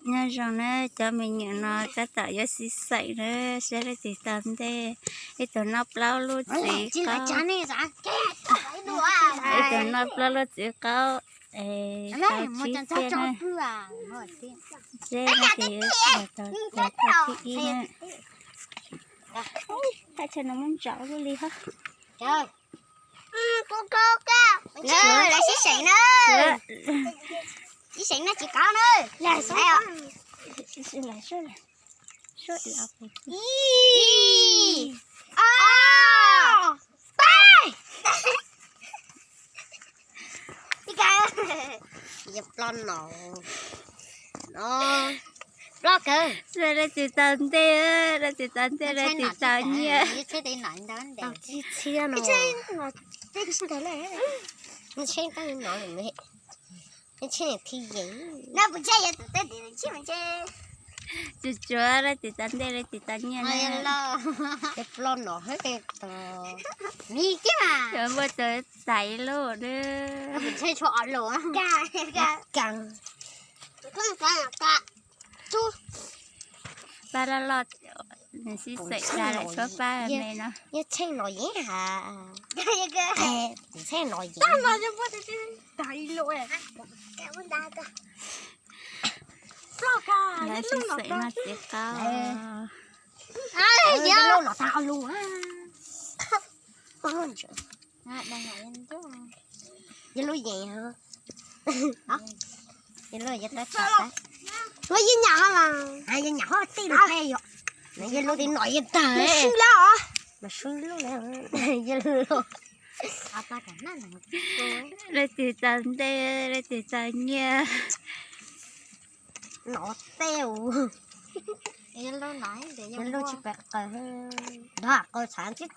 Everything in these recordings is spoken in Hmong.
Nyob zoo na cov me nyuam, no tab tom yuav sib xeem na saib leej twg tau ntej. Ib tug noj plaub lub txiv qaub, ib tug noj plaub lub txiv qaub, es tau tsib tiaj na. Seb leej twg yuav tau tau thib ib na. Thaj chaw no muab ntsaum lub li hab. Lawv sib seem na. Sib seem na tsis kauv na. Ib, ob, peb. Ib ka, yog ploj no, no, ploj kawg. Leej twg tau ntej, leej twg tau ntej, leej twg tau nyiaj. Tsuas tsuav leej twg tau ntej leej twg tau nyiaj na. Ploj no, muaj tus txais ib lub na. Pab loj loj, nws sib xeem tas lawm tshuab pab me no. Yog txheej no yeej ha, txheej no yeej. Lawv sib xeem noj txiv qaub. Yog lub no tag lub. Yog lub yeej, yog lub yeej nyam ho mas, yog nyam ho tij lub pe yom. Yog lub tim no yeej tag. Mas swb lub, yog lub. Leej twg tau ntej leej twg tau nyiaj. No tej, lub tsis pom qab, nrog qau txhav tib,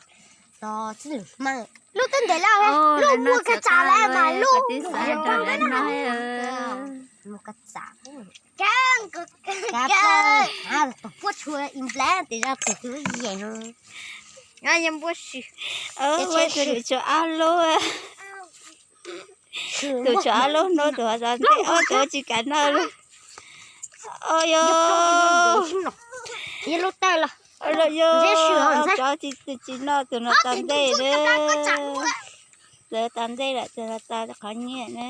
tib lwm hmab. Lub twb ntev lawm, lub muag kag tsam lawm mas lub. Muag kag tsam, kab plaub, tus puab tshua in nplas tes zog tus twb yeej. Yog npuab si, tus tshuav ob lub, tus tshuav ob lub hnub tus ho tau ntej, ob tus tsis kam noj lub. Yog, yog lub tawg los, yog, tus tsis noj tus no tau ntej lawm. Tus tau ntej lawm tus no tau qhov nyiaj na.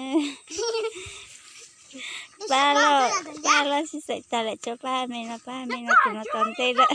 Pab loj, pab loj sib xeem tas lawm tshuab pab me no, pab me no tus no tau ntej lawm.